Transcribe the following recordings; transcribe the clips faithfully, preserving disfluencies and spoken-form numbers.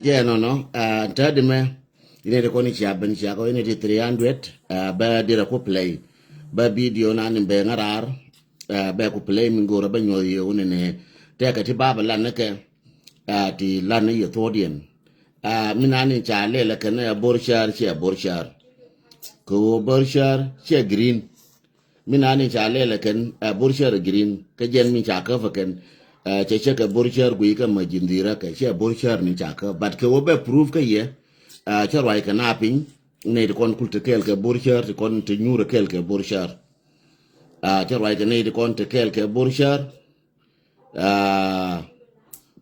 Jɛ nɔnɔ, ah, täädi mɛ, inɛ ti kɔn icia ben cia kɔ, inɛ ti three hundred, ah, bɛ dirɛ ku play. Bɛ video na ni bɛ ŋa raar, ah, bɛ ku play mi go̱o̱rä bɛ nyuɔth yɛ wunɛ nɛ. Tɛkɛ ti ba bɛ lan ni kɛ, ah, ti lan ni yɛ thuɔɔdiɛn. Ah, mi na ni ca lɛlɛ kɛn, ah, Bor Cäär, ciɛ Bor Cäär. Kɛ ɣöö Bor Cäär, ciɛ green. Mi na ni ca lɛlɛ kɛn, ɛ, Bor Cäär green, kä jɛn mi ca käp ɛ kɛn, ɛ, cɛ cɛ kɛ Bor Cäär guiy kä ma ji̱n dhi̱rä kɛ, cɛ Bor Cäär ni ca käp. But kɛ wä bɛ proof kä yɛ, ɛ, cä ruac kɛ na piny, nɛy ti kɔn kul ti kɛɛl kɛ Bor Cäär, ti kɔn ti nyuur kɛɛl kɛ Bor Cäär. Ɛ, cä ruac kɛ nɛy ti kɔn ti kɛɛl kɛ Bor Cäär. Ɛ,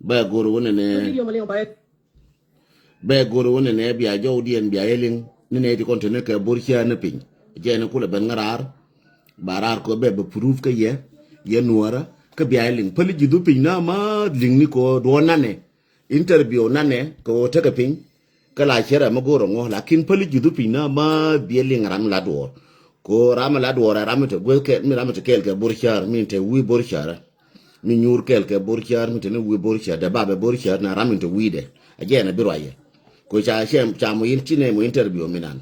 bɛ go̱r wä nɛnɛ. Bɛ go̱r wä nɛnɛ bia jɔwdiɛn bia yɛ liŋ ni nɛy ti kɔn te ni kɛ Bor Cäär ni piny. Jɛ ni kulɛ ben ŋa raar. Ba raar kɔ bɛ bɛ proof kä yɛ, yɛ nuɔrä kä bia yɛ liŋ. Päli ji̱ dhu piny na ma liŋ ni kɔ duɔ nanɛ. Interview nanɛ kɛ wä tekɛ piny. Kä la cɛ rɛ mi go̱r ŋɔ, lakin päli ji̱ dhu piny na ma biɛ liŋ ram la duɔr. Kɔ ram la duɔr ram mi te gueth kɛ, mi ram mi te kɛɛl kɛ Bor Cäär, mi te wi̱i̱ Bor Cäär. Mi nyuur kɛɛl kɛ Bor Cäär, mi te ni wi̱i̱ Bor Cäär, dee babɛ Bor Cäär na ram mi te wi̱i̱dɛ. A jɛ na bi ruacɛ. Kɔ ca cɛ, ca mo in, ci nɛ mo interview mi nan.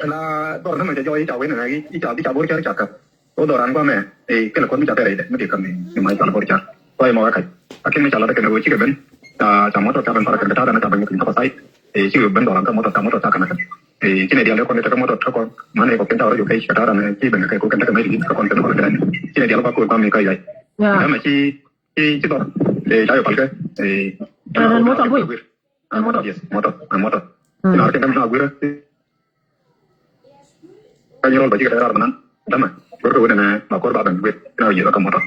La dɔr nä mɛ jɛ jɔy ica wen nä ica ica Bor Cäär ica käp. Ko dɔr an guamɛ, eh, kɛlɛ kɔn mi ca tɛrɛ idɛ mi ti käm ni ma ica Bor Cäär. Kɔ imɔ wä kac. Akin mi ca la dɛ kɛn ko cikɛ ben. Ca ca mɔtɔ ca ben para kɛn ta dan ca ben ni kapa sai. Eh, cikɛ ben dɔr an ka mɔtɔ ca mɔtɔ ca kan kan. Eh, ci nɛ dial kɔn ni tɛ mɔtɔ tɛ kɔn. Man ko kɛn ta wä ju kɛ ci ta dan ci ben kɛ ko kɛn ta kɛ mɛ di kɔn kɛn kɔn kɛn. Ci nɛ dial ba ko guamɛ ka yai. Ya. Dama ci ci ci dɔr. Eh, ca yo palkɛ. Eh, Ɛ, ɛ, mɔtɔ gui. Ɛ, mɔtɔ. Yes, mɔtɔ, ɛ, mɔtɔ. Mm. Ina kɛ dam na guira. Ka nyirol ba jiga rar banan. Dama. Gor ko wena na ma kor ba ban wet. Ina yira ka mɔtɔ.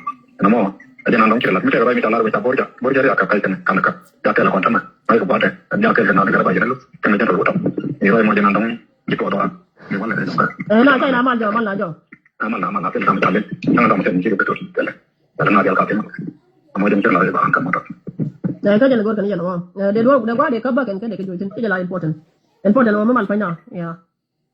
Ina mɔ. Aja nan dong kira la. Mi tera ba mi talar weta Bor Cäär. Bor Cäär ya ka kai kana kana ka. Ya kela kontana. Ai ko bate. Ya kela na gara ba jira lu. Kana jara weta. Ni roi mo jana dong. Di ko do. Ni wala. Ɛ, na kai na mal jɔ, mal na jɔ. Amal na mal na kela na talen. Na dong sen jiga betul. Kela. Kɛ na dial ka kɛ ma. Amɔ jɛn kɛ la ba an ka mɔtɔ. Ɛ, kä jɛn gor kɛn yɛn mɔ. Ɛ, de duɔ de gua de ka ba kɛn kɛn de kɛ juɔcin. Kɛ jɛ la important. Important mɔ mi mal panya. Ya.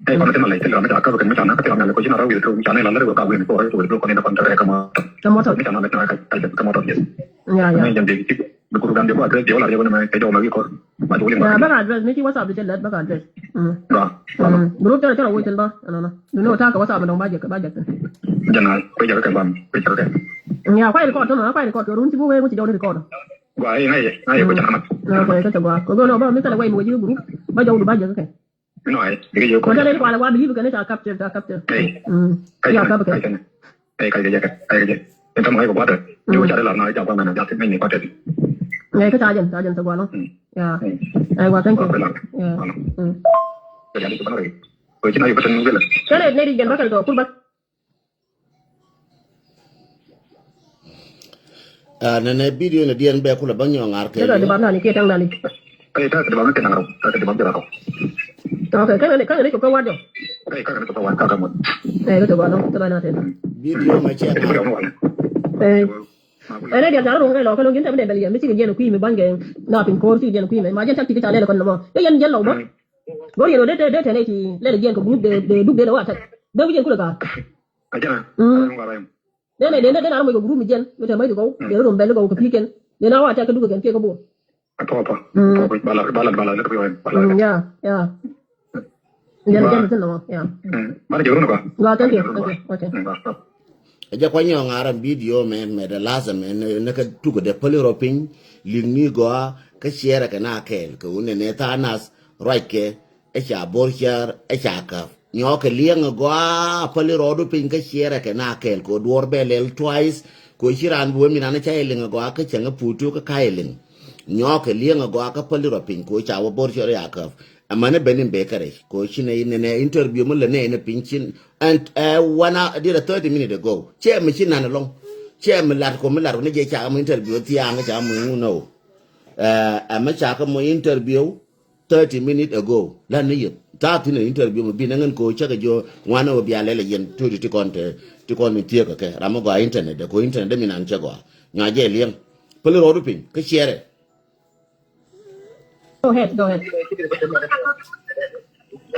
Ɛ, kɔn kɛ ma la kɛ la mi ta ka kɛ mi ta na kɛ la mi ko jina ra wi ko mi ta na la la ko ka wi ko ko ko ni na kɔn ta kɛ ka mɔtɔ. Ka mɔtɔ. Mi ta na mi ta ka ka mɔtɔ yes. Ya, ya. Mi jɛn de ki bi ko gan de ko address de wala de ko ma kɛ jɔ ma wi ko. Ma jɔ wala ma. Ya, ba ka address ni ki WhatsApp de lɛ ba ka address. Mm. Ba. Mm. Group tɛrɛ tɛrɛ wecin ba. Ɛnɔnɔ. Duno ta kɛ WhatsApp dɔŋ ba jɛ ba jɛ. Jɛn na ko jɛ kɛ ba ko jɛ kɛ. Ya, kuay record tɔnɔ, kuay record kɛ run ti bu wee ŋuci jɔwni record. Gua, eh, ngai, ngai, ko chana mat. Na kuay kɛ gua. Ko gono ba mi kala way mi waji group. Ba jɔw du ba jɛ kɛ. No, ai, digi yo ko. Ko tale ko ala wa believe kɛ ni ta capture, ta capture. Eh. Mm. Kai ya kɛ, ka kɛ. Kai kɛ. Kai kɛ, kai kɛ. Enta mo ko bata. Yo chare la na ja ba na ja ti ni ko te. Ngai kɛ ta jɛn, ta jɛn ta gua lo. Mm. Ya. Mm. Ai wa, thank you. Ko la. Ya. Mm. Ko ya ni ko ba na re. Ko china yo ko tan ngela. Kale ne di jɛn ba kal do kurba. Ah, nɛnɛ video ni diɛn bɛ kulɛ bä nyɔŋ ŋa̱r kɛ. Deka di bam nani kiɛ tɛŋ nani. Kɛ ta kɛ di bam ni kɛ naŋ rɔ, ta kɛ di bam jɛ rɔ. Ok, kɛ nani, kɛ nani kɛ kɛ wa jɔ. Kɛ kɛ nani kɛ kɛ wa, kɛ kɛ mɔ. Eh, kɛ tɛ gɔlɔ, tɛ ba na tɛ. Video mɛ cɛ ŋa̱r. Eh. Ɛn ɛ diɛn ca rɔ ruŋ kɛ lɔ kɛ loŋ ji̱n tɛ mi dɛn bɛl yɛn mi cikɛ jiɛn kui̱ mi ba̱ny kɛ na piny ko̱r cikɛ jiɛn kui̱ mi ma jiɛn tak cikɛ ca lɛl kɔn nɔmɔ. Kɛ yɛn jiɛn lɔ bä. Go̱r yɛn wä dee tɛ dee tɛ nɛ ci lɛl jiɛn kɛ group dee dee duk dee lɛ wa tɛk. Dee wi̱c yɛn kulɛ ga̱a̱. Ajana. Mm. Ajana ngara yam. Dee nɛ, dee nɛ, dee nɛ ram mɔc kɛ group mi jiɛn, mi te mɔc ti gɔw, dee rom bɛl gɔw kɛ pi̱i̱ kɛn. Dee nɛ wa tɛk kɛ dukɛ kɛn kiɛ kɛ buɔ. Atɔpɔ. Mm. Atɔpɔ, bala, bala, bala, lɛ kɛ yɔn, bala. Mm, ya, ya. Jɛn, jɛn tin nɔ, ya. Mm. Mara jɛ run kɔ. Wa, thank you, thank you, okay. Mm, ba, ba. Ɛ jɛ kuany yɔŋ ŋa̱r ram video mɛ, mɛ dee lazim mɛ, nɛ, nɛ kɛ tukɛ dee päli rɔ piny, li̱ŋ ni gɔaa, kä ciɛɛrɛ kɛ na kɛɛl, kɛ wun nɛ nɛ tha̱a̱ŋ nath, ruackɛ, ɛ ca bo̱r ciɛɛr, ɛ ca käp. Nyɔɔkɛ liɛŋ ɛ gɔaa, päli rɔɔdu piny kä ciɛɛrɛ kɛ na kɛɛl kɛ duɔ̱ɔ̱r bɛ lɛl twice, kɛ ci raan bi wee min an ca yɛ liŋ ɛ gɔaa kä cäŋ ɛ puut kä ka yɛ liŋ. Nyɔɔkɛ liɛŋ ɛ gɔaa kä päli rɔ piny kɛ ca wä bo̱r ciɛɛr ya käp. Ɛmɛn ɛ ben in bekɛ rɛc kɛ ci nɛ in nɛ interview mi lɛ nɛ in piny cin. And ɛ wana did a thirty minute ago. Cɛ mi ci nan ɛlɔŋ. Cɛ mi lat kɔ mi lat kɔ ni jɛ ca mi interview thiaŋ ca mi ŋun ɛ o. Ɛ mɛ ca kɛ mi interview. Thirty minute ago la ni yep ta thin interview mi bi na ŋen ko cä kɛ jo ŋuan o bia lɛl yɛn tu ti kɔn te ti kɔn mi thiek kɛ ram mi gɔa internet de ko internet de mi nan cɛ gɔa nya jɛ liɛŋ. Peli rɔɔdu piny kä ciɛrɛ. Go ahead, go ahead.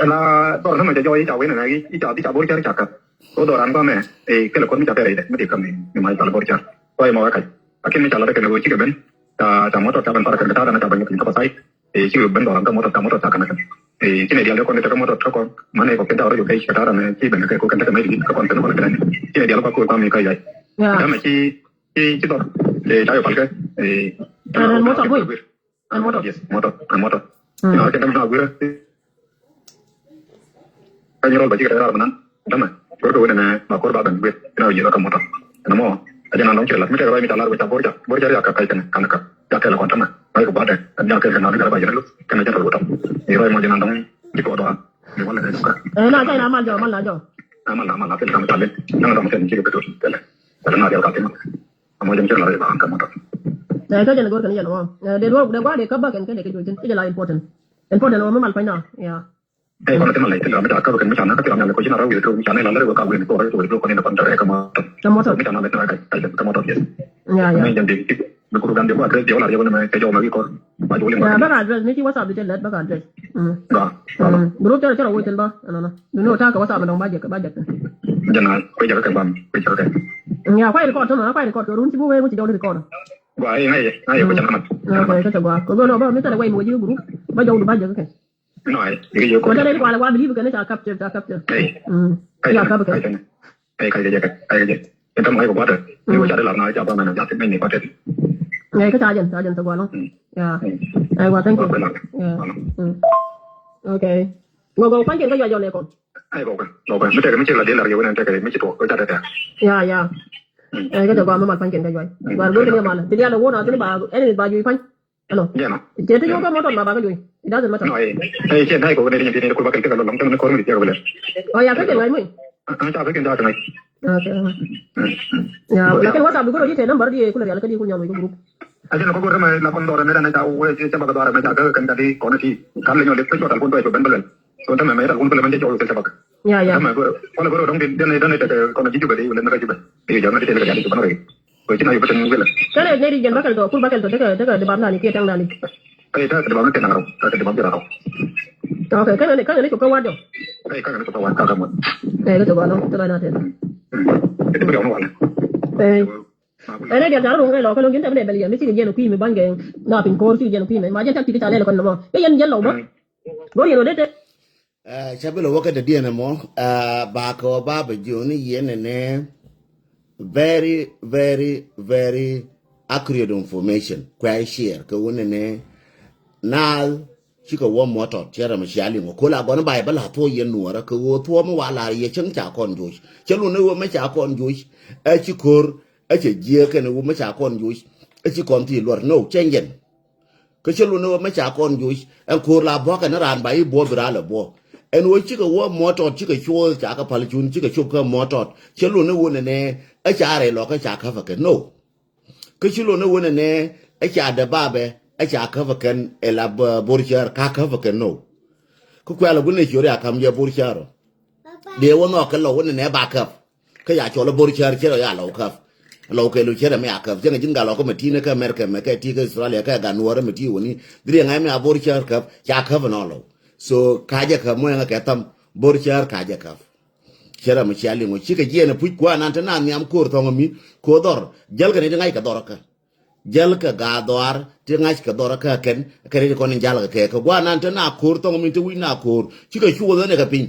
La dɔr na ma jɛ jɔ ica wen na ica ica bor car ica kat. Ko dɔr an ba mɛ e kele kon mi ca pɛrɛ ide mi ti kam ni ma ica bor car. Ko e ma wa kai. Lakin mi ca lat kɛn ɣöö cikɛ ben, ca, ca motor ca ben para kɛn kɛ ta̱a̱ dan ca ben kɛ piny kä pa side. Ɛ, cikɛ ben dhɔran kä motor, ca motor ca kɛn kɛn. Ɛ, ci nɛ diaal dee kɔn dee tekɛ motor tekɔ. Manɛ kɔ kɛn ca rɔ yɔ kɛ kɛ ta̱a̱ dan ci ben kɛ kɔ kɛn dee kɛ mɛ di kɛ kɔn kɛn kɔn kɛn. Ci nɛ diaal kɔ kɔ kɔ mi kɛ yay. Ya. Kɛn ci, ci, ci dhɔr. Ɛ, ca yɔ palkɛ. Ɛ, ɛn motor boi. Ɛn motor. Yes, motor, ɛn motor. Mm. Ina kɛ dam na gura. Ka nyirol ba jik da rar nan. Dama. Gura ko wani na ba kor ba ban gwe. Ina yiro ka motor. Ina mo. Aja nan dong chela. Mi te roi mi talar wita borja. Borja ya ka kai kana kana ka. Ya kela kontana. Bai ko bada. Anya kela na gara ba jira lu. Kana jara lu tam. Ni roi mo jana dong. Di ko do. Ni wala da ka. Eh, na kai na mal jo, mal na jo. Na mal na mal na tel kam talen. Na dong tel jik betul. Tela. Tela na dia ka tel. Amɔ jɛn cɛ la rɛy ba an kä motor. Ɛ, kä jɛn go̱r kɛn yɛn ɔ. Ɛ, dee duɔ̱ɔ̱k dee gua̱a̱r dee käp bäkɛn kɛn dee kɛ juɔc thi̱n. Kä jɛ la important. Important ɔ mi mal pany na. Ya. Ɛ, kɔn ti mal lɛ ti la mi ca käp kɛn mi ca na kä ti la mi alɛ ko ci na rɛw wi̱i̱ dee mi ca na la lɛ wek ka wi̱i̱ ni ko rɛy wi̱i̱ dee ko ni na kɔn tɛ rɛy kä motor. Kä motor. Mi ca na lɛ tɛ rɛy kä motor yes. Ya, ya. Mi jɛn dee ti bi kuru gan dee ko address dee wala rɛy ko ni mɛ kɛ jɔw ma ki kɔr. Ba jɔw li ma. Ya, bäk address ni ci WhatsApp di tɛ lɛt bäk address. Mm. Ba. Mm. Group cɛ rɔ cɛ rɔ wec thi̱n ba. Ɛnɔnɔ. Du ni wä ta̱a̱ kɛ WhatsApp mi dɔ̱ŋ ba jɛ kɛ ba jɛ kɛ. Jɛn a kuec jɛ kɛ kɛ bam kuec jɛ kɛ. Ya kuay record tɔnɔ kuay record kɛ run ci bu wee ŋuci jɔw ni record. Gua iŋa yɛ ŋa yɛ kuec jɛ namat. Okay kä cɛ gua kɛ gua nɔ ba mi thɛrɛ wec mi wä ji̱ group ba jɔw du ba jɛ kɛ kɛ. No ai ikä yɛ kuec. Wä thɛrɛ ni kualɛ wa believe kɛ ni ca capture ca capture. Hey. Mm. Ca capture. Hey, kai kɛ jɛ, kai kɛ jɛ. Ɛn täämɛ ŋa̱c kɛ gua̱a̱tɛ. Ni wä ca dee lar na ca ba mɛn a ja̱th mɛn ni gua̱a̱tɛ. Ŋa̱c kä ca jɛn, ca jɛn thok gua̱a̱lɔ. Ya. Ai gua̱a̱, thank you. Ya. Okay. Ŋɔ gɔw pa̱nykiɛn kä juac jɔn ɛ kɔn. Ai gɔw kɛ, gɔw kɛ. Mi tekɛ mi cik la diɛl lar yɛ wen ɛn tekɛ mi ci tuɔɔk kä ca tɛtɛ. Ya, ya. Ai kä ca gua̱a̱ mi mal pa̱nykiɛn kä juac. Gua̱a̱ go̱r kɛn yɛ mal. Ti diaal ɛ wuɔn a thini ba ɛn ba juic pa̱ny. Hello. Jɛn ɔ. Cɛ ti nyɔk kä mɔtɔn ma ba kä juɔ̱c. It doesn't matter. No, eh, eh, cɛ nai kɔ wä nɛ ri nyɛ ti ni kul ba kɛl ti kɛ lɔ lɔŋ tɛn ni kɔr mi ti kɛ wä lɛ. Oh, ya kä kɛl ŋa̱c mui. Ah, ah, ca kä kɛn ca kä ŋa̱c. Okay. Mm. Ya, lakin WhatsApp bi kuro di tɛ number di kul rial kä di kul nyɔl wä kä group. A jɛn kɔ gor mɛ la kɔn dɔrɛ mɛ dan ca wä cɛ ba ka dɔrɛ mɛ ca kä kɛn ka di kɔn ti. Kan lɛ nyɔl di pɛ jɔ tal kun tɔ cɛ ben bɛ lɛl. So tɛmɛ mɛ tal kun bɛ lɛ mɛ jɛ jɔ wä cɛ ba. Ya, ya. Tɛmɛ gor wala gor dɔŋ di dan dan tɛ kɔn ji̱ jubɛ di wala mɛ ka jubɛ. Di jɔ mɛ di tɛ lɛ ka jadi jubɛ nɔ rɛ. Kɛ ci na yop tɛn wila. Kɛnɛ nɛy ti jɛn bäkɛl tɔ, kur bäkɛl tɔ, tekɛ, tekɛ dibap nani kiɛ tɛŋ nani. Ɛ, tekɛ dibap ni tɛn naŋ rɛw, tekɛ dibap ni rɛw. Ok, kɛnɛ ni, kɛnɛ ni cop kä wat jɔ. Ɛ, kɛnɛ ni cop kä wat, kɛ kɛ muɔt. Ɛ, kɛ cop wat lɔ, tekɛ na tɛn. Mm. Kɛ ti bi rɛw ni wal. Ɛ. Ɛ, nɛy diɛn ca rɔ ruŋ kɛ lɔ, kɛ lɔ, gin tɛm nɛ bɛl yɛ, mi cikɛ jɛn kui̱ mi ba̱ny kɛ, na piny ko̱r cikɛ jɛn kui̱ mi, ma jɛn cak ti ti ca lɛl kɔn nɔmɔ. Kɛ yɛn jɛn lɔ bä. Go̱r yɛn wä dee tɛ. Ɛ, ca bi lɛ wä kä dee diɛn ɛmɔ, ɛ, ba kɛ wä ba bɛ jiɔni yɛn ɛnɛ very, very, very accurate information. Kuɛ share kɛ wä nɛnɛ naath cikɛ wä muɔtɔt cɛ rɛ mɛ cia liŋ wä kola gɔn ba yɛ bä la thuɔ yɛn nuɔrä kɛ wä thuɔ mi wa lar yɛ cäŋ ca kɔn joc. Cɛ lun ni wä mɛ ca kɔn joc. Ɛ ci ko̱r, ɛ cɛ jiɛ kɛn wä mɛ ca kɔn joc. Ɛ ci kɔn thi luɔr. No, cɛ jɛn. Kä cä lun ni wä mɛ ca kɔn joc ɛn ko̱o̱r la buɔ̱k ɛn raan ba i̱ buɔ̱ bi raal ɛ buɔ̱. Ɛn wä cikɛ wä muɔ̱tɔt cikɛ cuɔɔth ca kɛ pal cun cikɛ cop kä muɔ̱tɔt. Cä lun ni wä nɛnɛ ɛ ca rɛy lɔkä ca käp ɛ kɛn no. Kä ci lun ni wä nɛnɛ ɛ ca dɛ babɛ ɛ ca käp ɛ kɛn ɛ la bor cäär ka käp ɛ kɛn no. Kä kuɛl ɛ guil ni ciöt ya ka̱m jɛ bor cäär ɔ. Dee wä nhɔk kɛ lɔ wä nɛnɛ ba käp. Kä ya cɔl a bor cär cär ya lɔw käp. Lɔw kɛ lu cär mi a käp. Cäŋ ji̱n gal lɔk kä mɛ ti ni kä America mɛ kɛ ti kä Australia kɛ gan nuɔr mɛ ti wä ni. Diri ŋa̱ mi a bor cär käp ca käp nɔ lɔw. So ka jɛ käp mɔ yɛŋ kɛ tham bor cär ka jɛ käp. Cär mi cia liŋ wä cikɛ jiɛn a puc kuanan te nan nhiam ko̱r thɔŋ mi ko̱ dhɔr jäl kɛ ni ti ŋa̱c kɛ dhɔr kä. Jäl kɛ gaa dhɔaar ti ŋa̱c kɛ dhɔr kä kɛn kɛ ri ti kɔn in jal kɛ kɛ kɛ guanan te na ko̱r thɔŋ min te wi̱c na ko̱r cikɛ cu wä dhɔn ɛ kɛ piny.